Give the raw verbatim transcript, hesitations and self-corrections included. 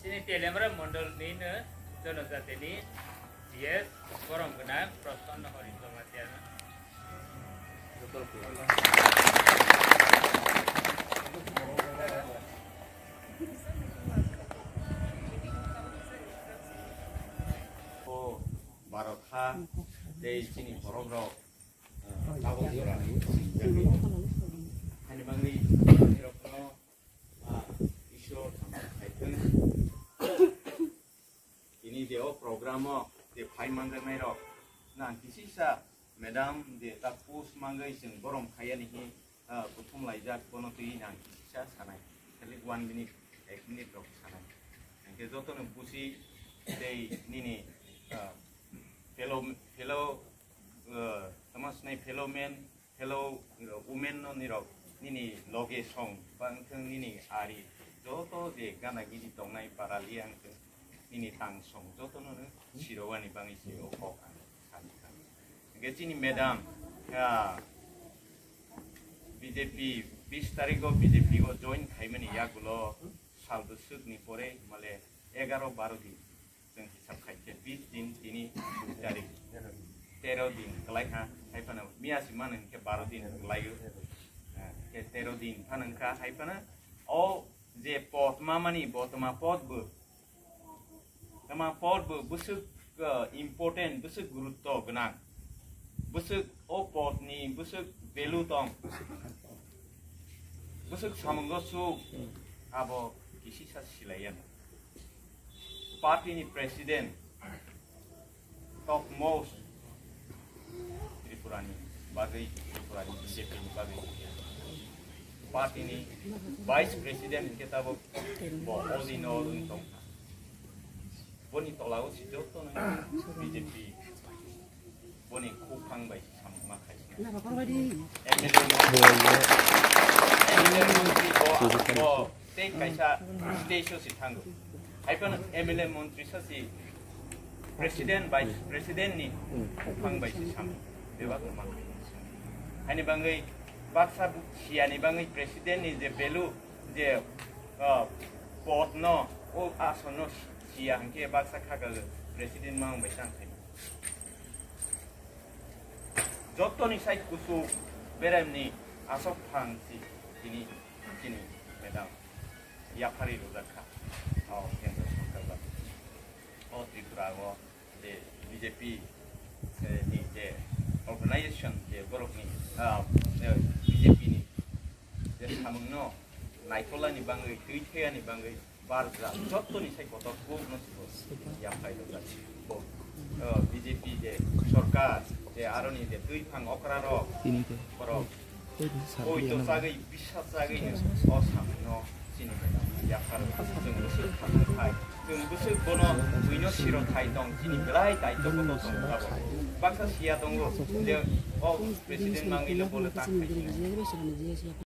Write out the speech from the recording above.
Chini Teliamura Mondol ni no Jonojati ni G S borom gwnang Prasanna Hari Jamatia. O Bharat ha tei chini borok rok, ah, tabuk jora ni swijak ni. Hani bangwi borok no, ah, Ishwar samung khai thung. Tini je o program o je phai manjaknai rok nang kisisa madam je ta post mangwi chwng borom khaiya ni hi, ah, kuthum laijak bono twi nang kisisa sanai. Khali one minute, ek minute rok sanai. Hingke joto no busi tei nini, ah, fellow, fellow, ah, tamo sinai fellow men, Hello, women no nirok nini loge song bangthwng nini ari joto je gana gini tongnai parali ang thwng nini tang song joto no nw sirowani bangwi se o kok ang sani kha. Hingke chini madam, ah, B J P bis tarikh o B J P o join khaimani yagulo sal bwswk ni pore male egaro baro din. Chwng hisab khai khe bis din tini dui tarik, tero din kwlai kha, hai phano miya si mano hwnkhe baro din kwlaio. Ah, khe tero din phano wngkha, hai phano o je pod mamani botoma pod bo, tama pod bo bwswk, ah, important, bwswk gurutto gwnang, bwswk o pod ni bwswk value tong, bwswk samungo suk, abo kisisa silaiya. Party ni president, topmost Tripura ni bagwi, Tripura ni B J P ni bagwi. Party ni vice president hwnkhe tabuk bo all in all wng tongkha. Boni tola o si joto no B J P boni khuphang bai samung ma khai. M L A, M L A montri bo, bo tei kaisa stage o si thango. Hai phano M L A montri sa si president, vice president ni khuphang bai si samung. Bebak no ma khai. Haini bangwi baksa bu-, siya ni bangwi president ni je value je, ah, pod no o ason no siya hwnkhe baksa khaka president mang bai tang khai. Jotoni side kuchuk beremni asok phang si tini chini madam yaphari rwjak kha. O kendra sarkar bai. O Tripura o je B J P, eh, ni je organization je borokni, ah, eh, B J P ni je samungno naikolani bangwi, twi thayani bangwi, barja jottoni sai kotor kuk no sibo yaphai rwjak. Bo, o, B J P je sorkar je aroni je twi phang okra rok borok oi to chagwi bisa chagwi no o samung no chini yaphar chwng bwswk khaswk khai chwng bwswk bono bwino siro thai tong chini belai daityo kotor tong tabok. Baksa siya tongo je o president mangwi no bole tak khai sini.